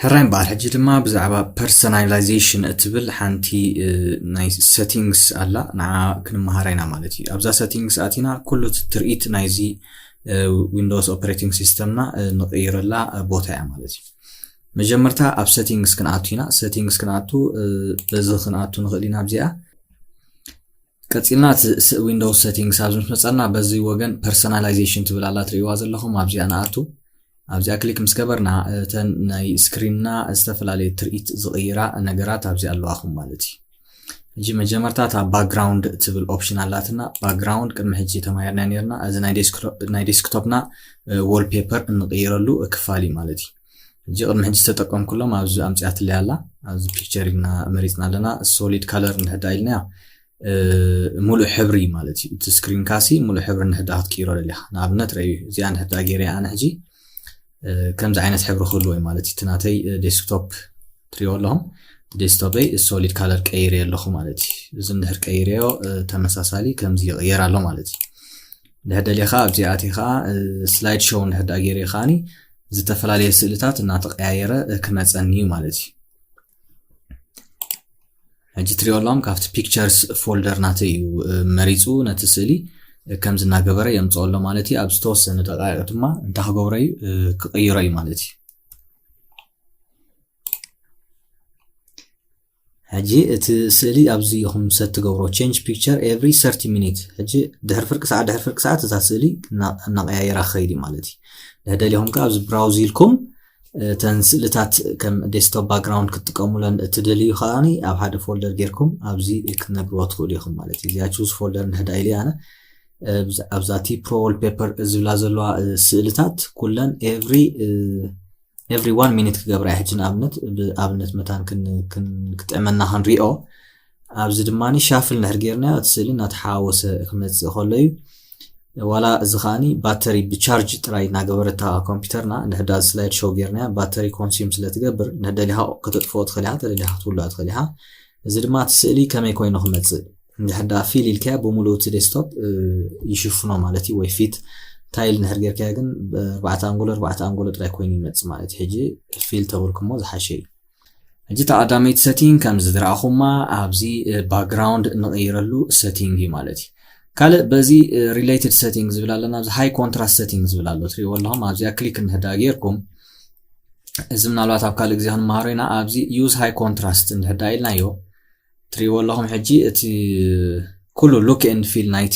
ሕራይ እምበኣር ሕጂ ድማ ብዛዕባ personalization እትብል ሓንቲ ናይ settings ኣላ፣ ንዓ ክንመሃራ ኢና ማለት እዩ። ኣብዛ settings ኣቲና ኩሉ ትርኢት ናይዚ Windows operating system ና ንቕይረላ ቦታ እያ ማለት እዩ። መጀመርታ ኣብ settings ክንኣቱ ኢና። Settings ክንኣቱ በዚ ክንኣቱ ንኽእል ኢና ኣብዚኣ። ቀፂልና እቲ Windows settings ኣብዚ ምስ መፀና በዚ ወገን personalization ትብል ኣላ ትርእይዋ ዘለኹም ኣብዚኣ ንኣቱ። ኣብዚኣ ክሊክ ምስ ገበርና እተን ናይ screen ና ዝተፈላለየ ትርኢት ዝቕይራ ነገራት ኣብዚኣ ኣለዋኹም ማለት እዩ። ሕጂ መጀመርታ እታ background ትብል option ኣላትና። Background ቅድሚ ሕጂ ተማሂርና ነርና። እዚ ናይ desktop ና wallpaper እንቕይረሉ ክፋል እዩ ማለት እዩ። ሕጂ ቅድሚ ሕጂ ዝተጠቀምኩሎም ኣብዚ ኣምፅኣትለይ ኣላ። ኣብዚ picture ኢልና መሪፅና ኣለና። Solid color እንድሕዳ ኢልና ሙሉእ ሕብሪ ማለት እዩ። እቲ screen ካሲ ሙሉእ ሕብሪ እንድሕዳ ክትቅይሮ ደሊኻ፣ ንኣብነት ረዩ እዚኣ እንድሕዳ ገይረ ኣነ ሕጂ ከምዚ ዓይነት ሕብሪ ክህልዎ እዩ ማለት እዩ። እቲ ናተይ desktop ትሪኦ ኣለኹም። Desktop ይ solid color ቀይረ ኣለኹ ማለት እዩ። እዚ እንድሕር ቀይረዮ ተመሳሳሊ ከምዚ ይቕየር ኣሎ ማለት እዩ። እንድሕር ደሊኻ ኣብዚኣ ኣቲኻ slide show እንድሕዳ ገይረ ከዓኒ ዝተፈላለየ ስእልታት እናተቀያየረ ክመፀኒ እዩ ማለት እዩ። ሕጂ ትሪኦ ኣለኹም ካብቲ pictures folder ናተይ እዩ መሪፁ ነቲ ስእሊ ከምዚ እናገበረ የምፅኦ ኣሎ ማለት እዩ። ኣብ ዝተወሰነ ደቃይቕ ድማ እንታይ ክገብሮ እዩ ክቕይሮ እዩ ማለት እዩ። ሕጂ እቲ ስእሊ ኣብዚ ኢኹም set ትገብሮ change picture every thirty minute። ሕጂ ድሕሪ ፍርቂ ሰዓት ድሕሪ ፍርቂ ሰዓት እዛ ስእሊ እናቀያየራ ክኸይድ እዩ ማለት እዩ። ድሕር ደሊኹም ከዓ ኣብዚ browse ኢልኩም እተን ስእልታት ከም desktop background ክትጥቀሙለን እትደልዩ ከዓኒ ኣብ ሓደ folder ጌርኩም ኣብዚ ክትነብርዎ ትኽእሉ ኢኹም ማለት እዩ። እዚኣ choose folder እንድሕዳ ኢለ ኣነ ኣብዛቲ pro wallpaper ዝብላ ዘለዋ ስእልታት ኩለን every every one minute ክገብራ ሕጂ ንኣብነት ብኣብነት መታን ክጥዕመና ክንሪኦ ኣብዚ ድማ shuffle እንድሕር ጌርናዮ እቲ ስእሊ እናተሓዋወሰ ክመፅእ ከሎ እዩ። ዋላ እዚ ከዓኒ ባተሪ ብቻርጅ ጥራይ እናገበረታ ኮምፒውተርና እንድሕዳ slide show ጌርናያ ባተሪ consume ስለ ትገብር እንድሕር ደሊኻ ከተጥፍኦ ትኽእል ኢኻ፣ ተደሊኻ ክትውልዖ ትኽእል ኢኻ። እዚ ድማ እቲ ስእሊ ከመይ ኮይኑ ክመፅእ እንድሕዳ fill ኢልካያ ብምሉእ እቲ desktop ይሽፍኖ ማለት እዩ። ወይ fit tile እንድሕር ጌርካያ ግን ኣርባዕተ ኣንጎሎ ኣርባዕተ ኣንጎሎ ጥራይ ኮይኑ ይመፅእ ማለት እዩ። ሕጂ fill ተበልኩሞ ዝሓሸ እዩ። ሕጂ ተቐዳመይቲ setting ከም ዝረኣኹማ ኣብዚ background ንቕይረሉ setting እዩ ማለት እዩ። ካልእ በዚ related setting ዝብል ኣለና። ኣብዚ high contrast setting ዝብል ኣሎ ትሪእዎ ኣለኹም። ኣብዚኣ ክሊክ እንድሕዳ ጌርኩም እዚ ምናልባት ኣብ ካልእ ግዜ ክንመሃሮ ኢና። ኣብዚ use high contrast እንድሕዳ ኢልናዮ ትሪእዎ ኣለኹም። ሕጂ እቲ ኩሉ look and feel ናይቲ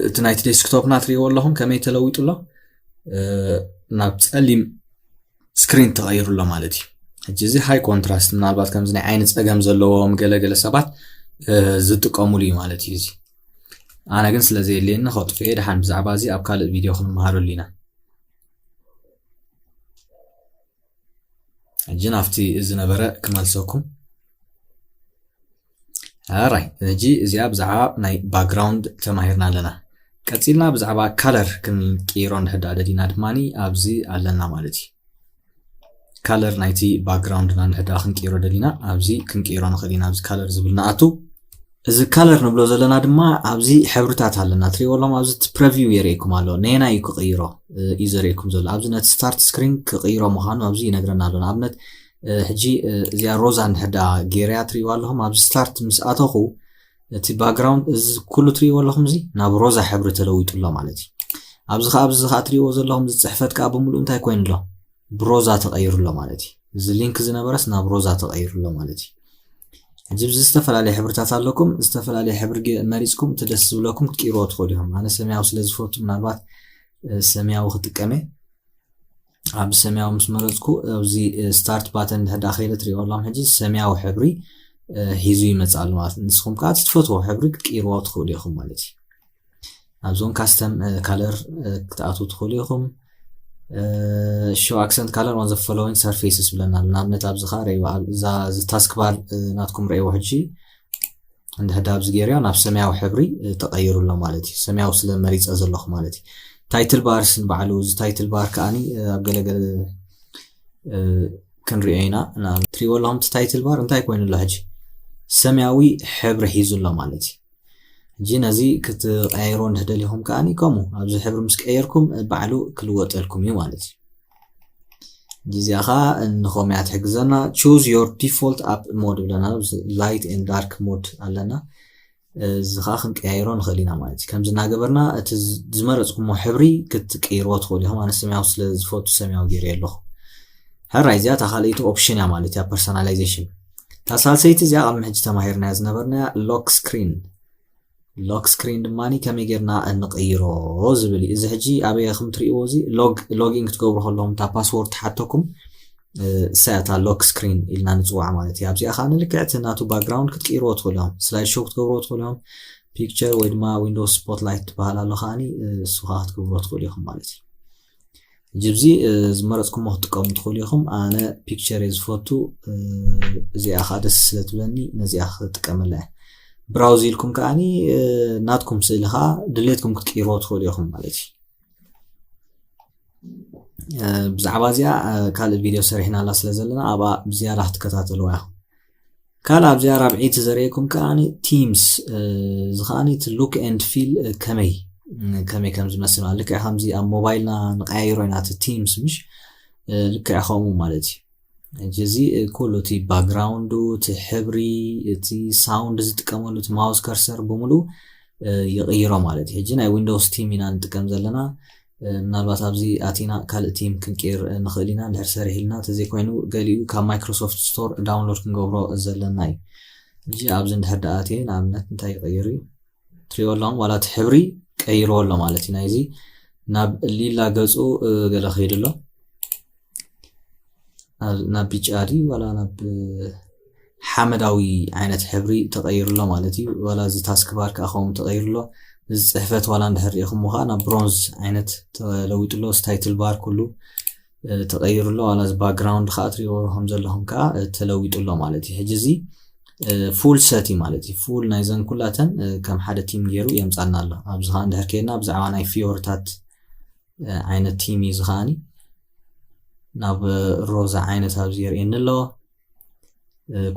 እቲ ናይቲ desktop ና ትሪእዎ ኣለኹም ከመይ ተለዊጡ ኣሎ ናብ ፀሊም screen ተቐይሩ ኣሎ ማለት እዩ። ሕጂ እዚ high contrast ምናልባት ከምዚ ናይ ዓይኒ ፀገም ዘለዎም ገለገለ ሰባት ዝጥቀሙሉ እዩ ማለት እዩ። እዚ ኣነ ግን ስለ ዘየድልየኒ ከጥፍኤ ድሓን ብዛዕባ እዚ ኣብ ካልእ ቪድዮ ክንመሃረሉ ኢና። ሕጂ ናብቲ ዝነበረ ክመልሰኩም። ኣራይ ሕጂ እዚኣ ብዛዕባ ናይ background ተማሂርና ኣለና። ቀፂልና ብዛዕባ color ክንቅይሮ እንድሕዳ ደሊና ድማ ኣብዚ ኣለና ማለት እዩ። color ናይቲ background ና እንድሕዳ ክንቅይሮ ደሊና ኣብዚ ክንቅይሮ ንኽእል ኢና። ኣብዚ color ዝብል ንኣቱ እዚ color ንብሎ ዘለና ድማ ኣብዚ ሕብርታት ኣለና ትሪእዎ ኣለኹም። ኣብዚ እቲ preview የርእየኩም ኣሎ። ነየናይ እዩ ክቕይሮ እዩ ዘርእየኩም ዘሎ። ኣብዚ ነቲ start screen ክቕይሮ ምዃኑ ኣብዚ ይነግረና ኣሎ። ንኣብነት ሕጂ እዚኣ ሮዛ እንድሕዳ ጌርያ ትሪእዋ ኣለኹም። ኣብዚ start ምስ ኣተኹ እቲ background እዚ ኩሉ ትሪእዎ ኣለኹም እዚ ናብ ሮዛ ሕብሪ ተለዊጡ ኣሎ ማለት እዩ። ኣብዚ ከዓ ኣብዚ ከዓ ትሪእዎ ዘለኹም እዚ ፅሕፈት ከዓ ብምሉእ እንታይ ኮይኑ ኣሎ? ብሮዛ ተቐይሩ ኣሎ ማለት እዩ። እዚ link ዝነበረስ ናብ ሮዛ ተቐይሩ ኣሎ ማለት እዩ። ሕጂ ብዚ ዝተፈላለየ ሕብርታት ኣለኩም። ዝተፈላለየ ሕብሪ መሪፅኩም እቲ ደስ ዝብለኩም ክትቅይርዎ ትኽእሉ ኢኹም። ኣነ ሰማያዊ ስለ ዝፈቱ ምናልባት ሰማያዊ ክጥቀመ። ኣብ ሰማያዊ ምስ መረፅኩ ኣብዚ start button እንድሕዳ ከይለ ትሪእዎ ኣለኹም። ሕጂ ሰማያዊ ሕብሪ ሂዙ ይመፅእ ኣሎ ማለት እዩ። ንስኹም ከዓ እቲ ትፈትዎ ሕብሪ ክትቅይርዎ ትኽእሉ ኢኹም ማለት እዩ። ኣብዞም custom color ክትኣትዉ ትኽእሉ ኢኹም። show accent color on the following surfaces ብለና ኣሎ። ንኣብነት ኣብዚ ከዓ ረእይዋ እዚ task bar ናትኩም ረእይዎ ሕጂ እንድሕዳ ኣብዚ ገይርዮ ናብ ሰማያዊ ሕብሪ ተቐይሩ ኣሎ ማለት እዩ። ሰማያዊ ስለ መሪፀ ዘለኹ ማለት እዩ። title bar ስ ንባዕሉ እዚ title bar ከዓኒ ኣብ ገለገለ ክንሪኦ ኢና። ትሪእዎ ኣለኹም እቲ title bar እንታይ ኮይኑ ኣሎ ሕጂ ሰማያዊ ሕብሪ ሒዙ ኣሎ ማለት እዩ። ሕጂ ነዚ ክትቀያይሮ እንድሕደሊኹም ከዓኒ ከምኡ ኣብዚ ሕብሪ ምስ ቀየርኩም ባዕሉ ክልወጠልኩም እዩ ማለት እዩ። እዚኣ ኸዓ ንኸምያ ትሕግዘና። Choose your default app mode ብለና፣ light and dark mode ኣለና። እዚ ኸዓ ክንቀያይሮ ንኽእል ኢና ማለት እዩ። ከምዚ እናገበርና እቲ ዝመረፅኩሞ ሕብሪ ክትቅይርዎ ትኽእሉ ኢኹም። ኣነ ሰማያዊ ስለ ዝፈቱ ሰማያዊ ገይረ ኣለኹ። ሕራይ፣ እዚኣ እታ ካልኣይቲ ኦፕሽን እያ ማለት እያ፣ ፐርሶናላይዜሽን። እታ ሳልሰይቲ እዚኣ ኣብ ሕጂ ተማሂርናያ ዝነበርናያ ሎክ ስክሪን። ሎክ ስክሪን ድማ ከመይ ጌርና እንቕይሮ ዝብል እዩ። እዚ ሕጂ ኣበይ ከም ትርእይዎ፣ እዚ ሎግ ሎጊን ክትገብሩ ከለኹም እታ ፓስወርድ ትሓተኩም፣ እሳ እታ ሎክ ስክሪን ኢልና ንፅዋዕ ማለት እዩ። ኣብዚኣ ከዓ ንልክዕቲ ናቱ ባክግራውንድ ክትቅይርዎ ትኽእሉ እዮም። ስላይድ ሾው ክትገብርዎ ትኽእሉ እዮም። ፒክቸር ወይ ድማ ዊንዶውስ ስፖትላይት ትበሃል ኣሎ ከዓኒ፣ እሱ ከዓ ክትገብርዎ ትኽእሉ ኢኹም ማለት እዩ። ሕጂ ኣብዚ ዝመረፅኩሞ ክትጥቀሙ ትኽእሉ ኢኹም። ኣነ ፒክቸር እየ ዝፈቱ፣ እዚኣ ከዓ ደስ ስለ ትብለኒ ነዚኣ ክጥቀመላ እየ። ብራውዝ ኢልኩም ከዓኒ ናትኩም ስእሊ ከዓ ድሌትኩም ክትቅይርዎ ትኽእሉ ኢኹም ማለት እዩ። ብዛዕባ እዚኣ ካልእ ቪድዮ ሰሪሕናላ ስለ ዘለና ኣብኣ ብዝያዳ ክትከታተልዋ ኢኹም። ካልእ ኣብዚኣ ራብዒቲ ዘርእየኩም ከዓኒ ቲምስ፣ እዚ ከዓኒ እቲ ሉክ ኤንድ ፊል ከመይ ከመይ ከም ዝመስል ማለት፣ ልክዕ ከምዚ ኣብ ሞባይልና ንቀያይሮ ኢና እቲ ቲምስ፣ ምሽ ልክዕ ከምኡ ማለት እዩ። ሕጂ እዚ ኩሉ እቲ ባክግራውንዱ፣ እቲ ሕብሪ፣ እቲ ሳውንድ ዝጥቀመሉ፣ እቲ ማውስ ከርሰር ብምሉእ ይቕይሮ ማለት እዩ። ሕጂ ናይ ዊንዶውስ ቲም ኢና ንጥቀም ዘለና። ምናልባት ኣብዚ ኣቲና ካልእ ቲም ክንቅይር ንኽእል ኢና እንድሕር ሰሪሕልና፣ ተዘይኮይኑ ገሊኡ ካብ ማይክሮሶፍት ስቶር ዳውንሎድ ክንገብሮ ዘለና እዩ። ሕጂ ኣብዚ እንድሕር ደኣ ኣትየ ንኣብነት እንታይ ይቕይር እዩ ትሪኦ ኣለኹም፣ ዋላ እቲ ሕብሪ ቀይርዎ ኣሎ ማለት እዩ። ናይዚ ናብ ሊላ ገፁ ገለ ከይዱ ኣሎ። ናብ ብጫ ድዩ ዋላ ናብ ሓመዳዊ ዓይነት ሕብሪ ተቐይሩ ኣሎ ማለት እዩ። ዋላ እዚ ታስክ ባር ከዓ ከምኡ ተቐይሩ ኣሎ። እዚ ፅሕፈት ዋላ እንድሕር ርኢኹሞ ከዓ ናብ ብሮንዝ ዓይነት ተለዊጡ ኣሎ። እዚ ታይትል ባር ኩሉ ተቐይሩ ኣሎ። ዋላ እዚ ባክግራውንድ ከዓ ትሪእዎ ከም ዘለኹም ከዓ ተለዊጡ ኣሎ ማለት እዩ። ሕጂ እዚ ፉል ሰት እዩ ማለት እዩ። ፉል ናይዘን ኩላተን ከም ሓደ ቲም ገይሩ የምፃልና ኣሎ። ኣብዚ ከዓ እንድሕር ከይድና ብዛዕባ ናይ ፊዮርታት ዓይነት ቲም እዩ። እዚ ከዓኒ ናብ ሮዛ ዓይነት ኣብዚ የርእየኒ ኣሎ።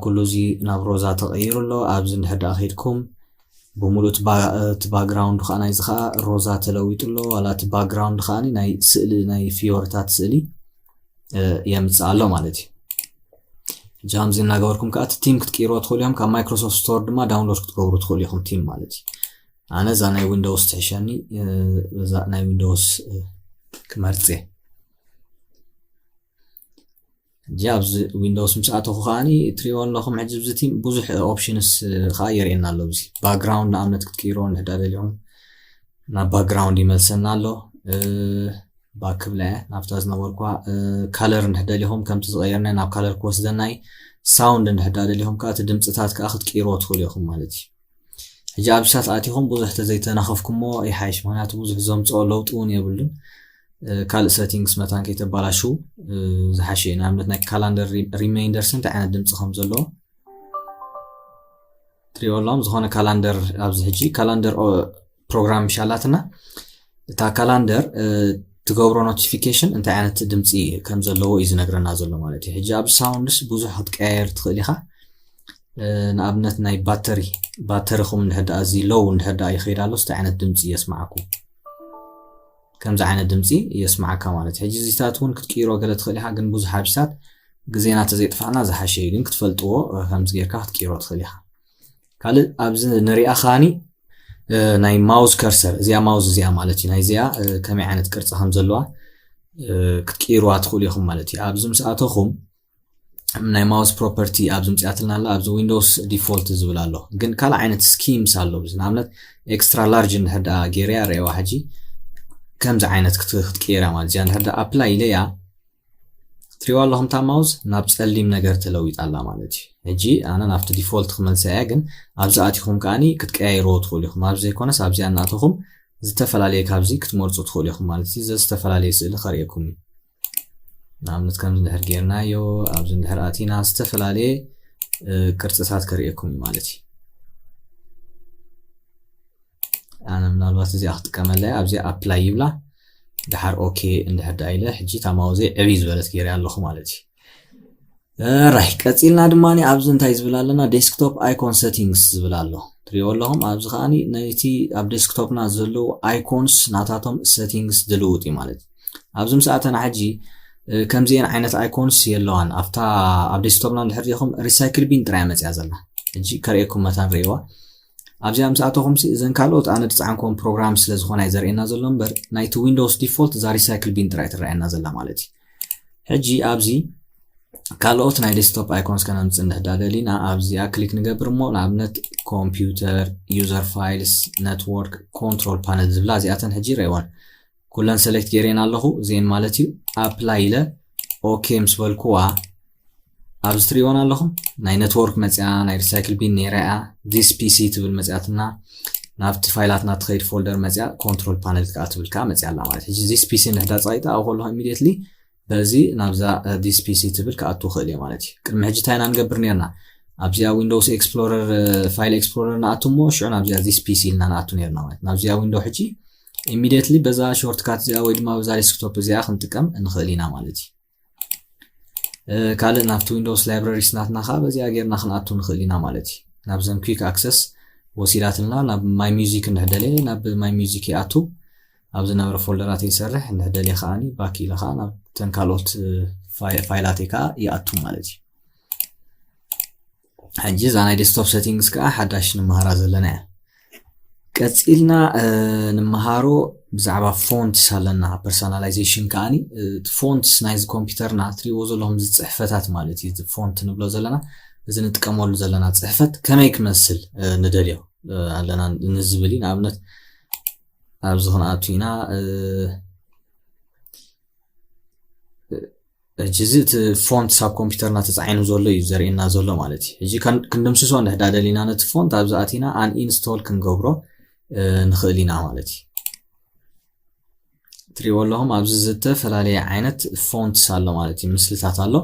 ኩሉ እዚ ናብ ሮዛ ተቐይሩ ኣሎ። ኣብዚ እንድሕር ደኣ ከይድኩም ብምሉእ እቲ ባክግራውንድ ከዓ ናይዚ ከዓ ሮዛ ተለዊጡ ኣሎ። ዋላ እቲ ባክግራውንድ ከዓ ናይ ስእሊ ናይ ፊዮርታት ስእሊ የምፅእ ኣሎ ማለት እዩ። ሕጂ ከምዚ እናገበርኩም ከዓ እቲ ቲም ክትቅይርዎ ትኽእሉ እዮም። ካብ ማይክሮሶፍት ስቶር ድማ ዳውንሎድ ክትገብሩ ትኽእሉ ኢኹም ቲም ማለት እዩ። ኣነ እዛ ናይ ዊንዶውስ ትሕሸኒ፣ እዛ ናይ ዊንዶውስ ክመርፅ እየ። ሕጂ ኣብዚ ዊንዶውስ ምስ ኣተኹ ከዓኒ እትሪእዎ ኣለኹም። ሕጂ ኣብዚ ቲም ብዙሕ ኦፕሽንስ ከዓ የርእየና ኣሎ። ኣብዚ ባክግራውንድ ንኣብነት ክትቅይሮ እንድሕዳ ደሊኹም ናብ ባክግራውንድ ይመልሰና ኣሎ። ባክ ክብላ እየ ናብታ ዝነበርኳ። ካለር እንድሕር ደሊኹም ከምቲ ዝቐየርና ናብ ካለር ክወስደና እዩ። ሳውንድ እንድሕር ደሊኹም ከዓ እቲ ድምፅታት ከዓ ክትቅይርዎ ትኽእሉ ኢኹም ማለት እዩ። ሕጂ ኣብ ሻት ኣቲኹም ብዙሕ ተዘይተናኸፍኩሞ ይሓይሽ፣ ምክንያቱ ብዙሕ ዘምፅኦ ለውጢ እውን የብሉን። ካልእ ሰቲንግስ መታን ከይተባላሽው ዝሓሸ እዩ። ንኣብነት ናይ ካላንደር ሪማይንደርስ እንታይ ዓይነት ድምፂ ከም ዘለዎ ትሪእዎ ኣለኹም። ዝኾነ ካላንደር ኣብዚ ሕጂ ካላንደር ፕሮግራም ምሻላትና እታ ካላንደር ትገብሮ ኖቲፊኬሽን እንታይ ዓይነት ድምፂ ከም ዘለዎ እዩ ዝነግረና ዘሎ ማለት እዩ። ሕጂ ኣብ ሳውንድስ ብዙሕ ክትቀያየር ትኽእል ኢኻ። ንኣብነት ናይ ባተሪ ባተሪኹም እንድሕር ደኣ እዚ ሎው እንድሕር ደኣ ይኸይድ ኣሎስ እንታይ ዓይነት ድምፂ የስማዓኩም? ከምዚ ዓይነት ድምፂ የስማዓካ ማለት እዩ። ሕጂ እዚታት እውን ክትቅይሮ ገለ ትኽእል ኢኻ፣ ግን ብዙሕ ሓቢስታት ግዜና ተዘይጥፋእና ዝሓሸ እዩ። ግን ክትፈልጥዎ ከምዚ ጌርካ ክትቅይሮ ትኽእል ኢኻ። ካልእ ኣብዚ ንሪኣ ከዓኒ ናይ ማውዝ ከርሰር፣ እዚኣ ማውዝ እዚኣ ማለት እዩ። ናይ እዚኣ ከመይ ዓይነት ቅርፂ ከም ዘለዋ ክትቅይርዋ ትኽእሉ ኢኹም ማለት እዩ። ኣብዚ ምስ ኣተኹም ናይ ማውስ ፕሮፐርቲ ኣብዚ ምፅኣትልና ኣላ። ኣብዚ ዊንዶውስ ዲፎልት ዝብል ኣሎ፣ ግን ካልእ ዓይነት ስኪምስ ኣሎ። እዚ ንኣብነት ኤክስትራ ላርጅ እንድሕር ደኣ ገይረያ ርእዋ። ሕጂ ከምዚ ዓይነት ክትቅየራ ማለት እዚኣ እንድሕር ደኣ ኣፕላይ ኢለያ ትሪዋ ኣለኹም፣ እታ ማውስ ናብ ፀሊም ነገር ተለዊጣ ኣላ ማለት እዩ። ሕጂ ኣነ ናብቲ ዲፎልት ክመልሳ እያ፣ ግን ኣብዚ ኣቲኹም ከዓኒ ክትቀያይርዎ ትኽእሉ ኢኹም። ኣብዚ ዘይኮነስ ኣብዚኣ እናእተኹም ዝተፈላለየ ካብዚ ክትመርፁ ትኽእሉ ኢኹም ማለት እዩ። ዝተፈላለየ ስእሊ ከርእየኩም እዩ። ንኣብነት ከምዚ እንድሕር ጌርናዮ ኣብዚ እንድሕር ኣቲና ዝተፈላለየ ቅርፅታት ከርእየኩም እዩ ማለት እዩ። ኣነ ምናልባት እዚኣ ክጥቀመላ እየ። ኣብዚኣ ኣፕላይ ይብላ። ድሓር ኦኬ እንድሕር ደኣ ኢለ ሕጂ እታ ማውዘይ ዕብይ ዝበለት ገይረ ኣለኹ ማለት እዩ። ራይ ቀፂልና ድማ ኣብዚ እንታይ ዝብል ኣለና? ዴስክቶፕ ኣይኮን ሰቲንግስ ዝብል ኣሎ። ትሪእዎ ኣለኹም። ኣብዚ ከዓኒ ነቲ ኣብ ዴስክቶፕና ዘለዉ ኣይኮንስ ናታቶም ሰቲንግስ ዝልውጥ እዩ ማለት እዩ። ኣብዚ ምስ ኣተና ሕጂ ከምዚአን ዓይነት icons የለዋን። ኣብታ ኣብ ዴስክቶፕና እንድሕር ዲኹም recycle bin ጥራይ መፅያ ዘላ። ሕጂ ከርእየኩም መታን ርእይዋ። ኣብዚኣ ምስ ኣተኹም ሲ እዘን ካልኦት ኣነ ዝፀዓንኮም ፕሮግራም ስለ ዝኾነ እዩ ዘርእየና ዘሎ እምበር ናይቲ ዊንዶውስ ዲፎልት እዛ recycle bin ጥራይ ትረኣየና ዘላ ማለት እዩ። ሕጂ ኣብዚ ካልኦት ናይ ዴስክቶፕ icons ከነምፅእ እንድሕዳ ደሊና ኣብዚኣ ክሊክ ንገብር እሞ ንኣብነት ኮምፒውተር፣ user files፣ network፣ control panel ዝብላ እዚኣተን ሕጂ ረይወን ኩለን select ገይረን ኣለኹ። እዚአን ማለት እዩ apply ኢለ okay ምስ በልኩዋ ኣብዚ ትሪእወን ኣለኹም ናይ network መፅያ ናይ recycle bin ነይራ እያ። This PC ትብል መፅያትና ናብቲ ፋይላትና ትኸይድ folder መፅያ control panel ከዓ ትብል ከዓ መፅያ ኣላ ማለት እዩ። This PC እንድሕዳ ፀቂጣ ኣብኡ ከለኹ immediately በዚ ናብዛ this PC ትብል ክኣቱ ክእል እየ ማለት እዩ። ቅድሚ ሕጂ እንታይ ኢና ንገብር ነርና? ኣብዚኣ ዊንዶውስ ኤክስፕሎረር ፋይል ኤክስፕሎረር ንኣቱ እሞ ሽዑ ናብዚኣ this PC ኢልና ንኣቱ ነርና ማለት ናብዚኣ ዊንዶው ሕጂ immediately በዛ shortcut እዚኣ ወይ ድማ በዛ ዴስክቶፕ እዚኣ ክንጥቀም ንኽእል ኢና ማለት እዩ። ካልእ ናብቲ ዊንዶውስ libraries ናትና ከዓ በዚኣ ጌርና ክንኣቱ ንኽእል ኢና ማለት እዩ። ናብዘን quick access ወሲዳትልና ናብ my music እንድሕደለ ናብ my music ይኣቱ ኣብ ዝነበረ ፎልደራት ይሰርሕ እንድሕደለ ከዓኒ back ኢለ ከዓ ናብ ተን ካልኦት ፋይላተይ ከዓ ይኣቱ ማለት እዩ። ሕጂ እዛ ናይ ዴስክቶፕ settings ከዓ ሓዳሽ ንምሃራ ዘለና እያ። ቀፂልና ንምሃሮ ብዛዕባ fonts ኣለና። Personalization ከዓኒ fonts ናይዚ ኮምፒውተርና ትሪእዎ ዘለኹም እዚ ፅሕፈታት ማለት እዩ። font ንብሎ ዘለና እዚ ንጥቀመሉ ዘለና ፅሕፈት ከመይ ክመስል ንደልዮ ኣለና ንዝብል እዩ። ንኣብነት ኣብዚ ክንኣቱ ኢና። ሕጂ እዚ እቲ font ሳብ ኮምፒውተርና ተፃዒኑ ዘሎ እዩ ዘርእየና ዘሎ ማለት እዩ። ሕጂ ክንድምስሶ እንድሕዳ ደሊና ነቲ font ኣብዚ ኣቲና uninstall ክንገብሮ ንኽእል ኢና ማለት እዩ። ትሪእዎ ኣለኹም ኣብዚ ዝተፈላለየ ዓይነት fonts ኣሎ ማለት እዩ። ምስልታት ኣሎ።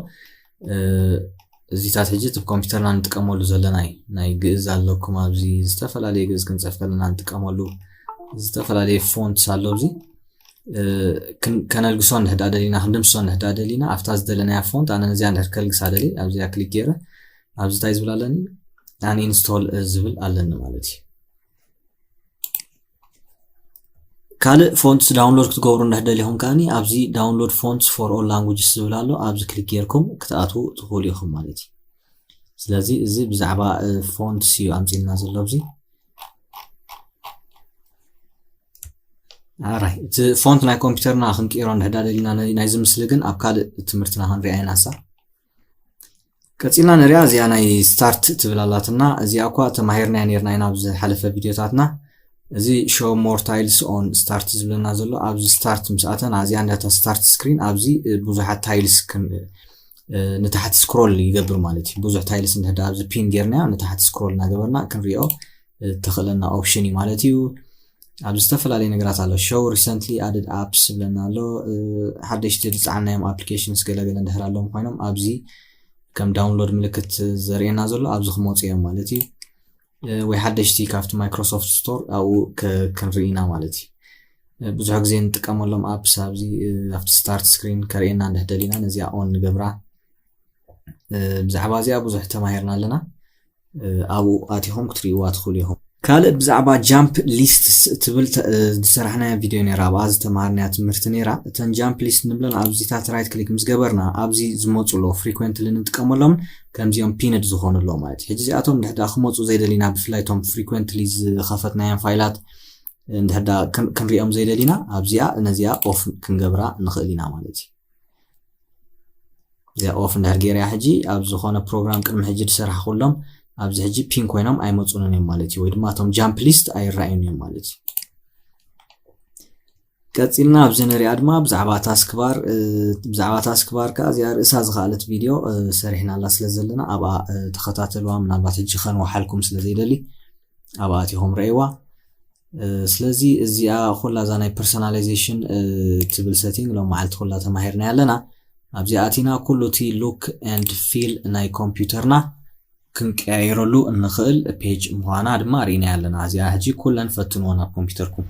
እዚታት ሕጂ እቲ ኮምፒውተርና ንጥቀመሉ ዘለና እዩ። ናይ ግእዝ ኣለኩም ኣብዚ ዝተፈላለየ ግእዝ ክንፅሕፍ ከለና ንጥቀመሉ ዝተፈላለየ fonts ኣሎ ኣብዚ ከነልግሶ እንድሕዳ ደሊና ክንድምስሶ እንድሕዳ ደሊና ኣብታ ዝደለናያ font ኣነ ነዚኣ እንድሕር ከልግሳ ደሊ ኣብዚኣ ክሊክ ገይረ ኣብዚ እንታይ ዝብል ኣለኒ uninstall ዝብል ኣለኒ ማለት እዩ። ካልእ fonts download ክትገብሩ እንድሕር ደሊኹም ከዓኒ ኣብዚ download fonts for all languages ዝብል ኣሎ ኣብዚ ክሊክ ጌርኩም ክትኣትዉ ትኽእሉ ኢኹም ማለት እዩ። ስለዚ እዚ ብዛዕባ fonts እዩ ኣምፂልና ዘሎ ኣብዚ ኣራይ እቲ font ናይ ኮምፒውተርና ክንቅይሮ እንድሕዳ ደሊና ናይዚ ምስሊ ግን ኣብ ካልእ ትምህርትና ክንሪኣ ኢና ሳ ቀፂልና ንሪኣ እዚኣ ናይ start ትብል ኣላትና እዚኣ እኳ ተማሂርናያ ነርና ኢና ኣብ ዝሓለፈ ቪድዮታትና እዚ show more tiles on start ዝብለና ዘሎ ኣብዚ start ምስ ኣተና እዚኣ እንዳታ start screen ኣብዚ ብዙሓት tiles ንታሕቲ scroll ይገብር ማለት እዩ። ብዙሕ tiles እንድሕዳ ኣብዚ pin ጌርናዮ ንታሕቲ scroll እናገበርና ክንሪኦ ተኽእለና option እዩ ማለት እዩ። ኣብዚ ዝተፈላለዩ ነገራት ኣሎ። Show recently added apps ዝብለና ኣሎ። ሓደሽቲ ዝፀዓናዮም applications ገለገለ እንድሕር ኣለዎም ኮይኖም ኣብዚ ከም download ምልክት ዘርእየና ዘሎ ኣብዚ ክመፁ እዮም ማለት እዩ። ወይ ሓደሽቲ ካብቲ Microsoft Store ኣብኡ ክንርኢ ኢና ማለት እዩ። ብዙሕ ግዜ ንጥቀመሎም apps ኣብዚ ኣብቲ start screen ከርእየና እንድሕር ደሊና ነዚኣ on ንገብራ። ብዛዕባ እዚኣ ብዙሕ ተማሂርና ኣለና። ኣብኡ ኣቲኹም ክትርእይዋ ትኽእሉ ኢኹም። ካልእ ብዛዕባ jump lists ትብል ዝሰራሕናያ ቪድዮ ነይራ ኣብኣ ዝተምሃርናያ ትምህርቲ ነይራ። እተን jump list ንብለን ኣብዚታት right click ምስ ገበርና ኣብዚ ዝመፁ ኣለዉ frequently ንጥቀመሎም ከምዚኦም pinned ዝኾኑ ኣለዉ ማለት እዩ። ሕጂ እዚኣቶም እንድሕዳ ክመፁ ዘይደሊና ብፍላይ እቶም frequently ዝኸፈትናዮም ፋይላት እንድሕዳ ክንሪኦም ዘይደሊና ኣብዚኣ ነዚኣ off ክንገብራ ንኽእል ኢና ማለት እዩ። እዚኣ off እንድሕር ገይረያ ሕጂ ኣብ ዝኾነ ፕሮግራም ቅድሚ ሕጂ ዝሰራሕኩሎም ኣብዚ ሕጂ pin ኮይኖም ኣይመፁንን እዮም ማለት እዩ። ወይ ድማ እቶም jump list ኣይረኣዩን እዮም ማለት እዩ። ቀፂልና ኣብዚ ንሪኣ ድማ ብዛዕባ taskbar ብዛዕባ taskbar ከዓ እዚኣ ርእሳ ዝኸኣለት ቪድዮ ሰሪሕናላ ስለ ዘለና ኣብኣ ተኸታተልዋ ምናልባት ሕጂ ከንወሓልኩም ስለ ዘይደሊ ኣብኣ ኣቲኹም ረእይዋ። ስለዚ እዚኣ ኩላ እዛ ናይ personalization ትብል setting ሎም መዓልቲ ኩላ ተማሂርና ኣለና። ኣብዚኣ ኣቲና ኩሉ እቲ look and feel ናይ ኮምፒውተርና ክንቀያይረሉ እንኽእል page ምዃና ድማ ርኢና ኣለና። እዚኣ ሕጂ ኩለን ፈትንዎ ናብ ኮምፒውተርኩም።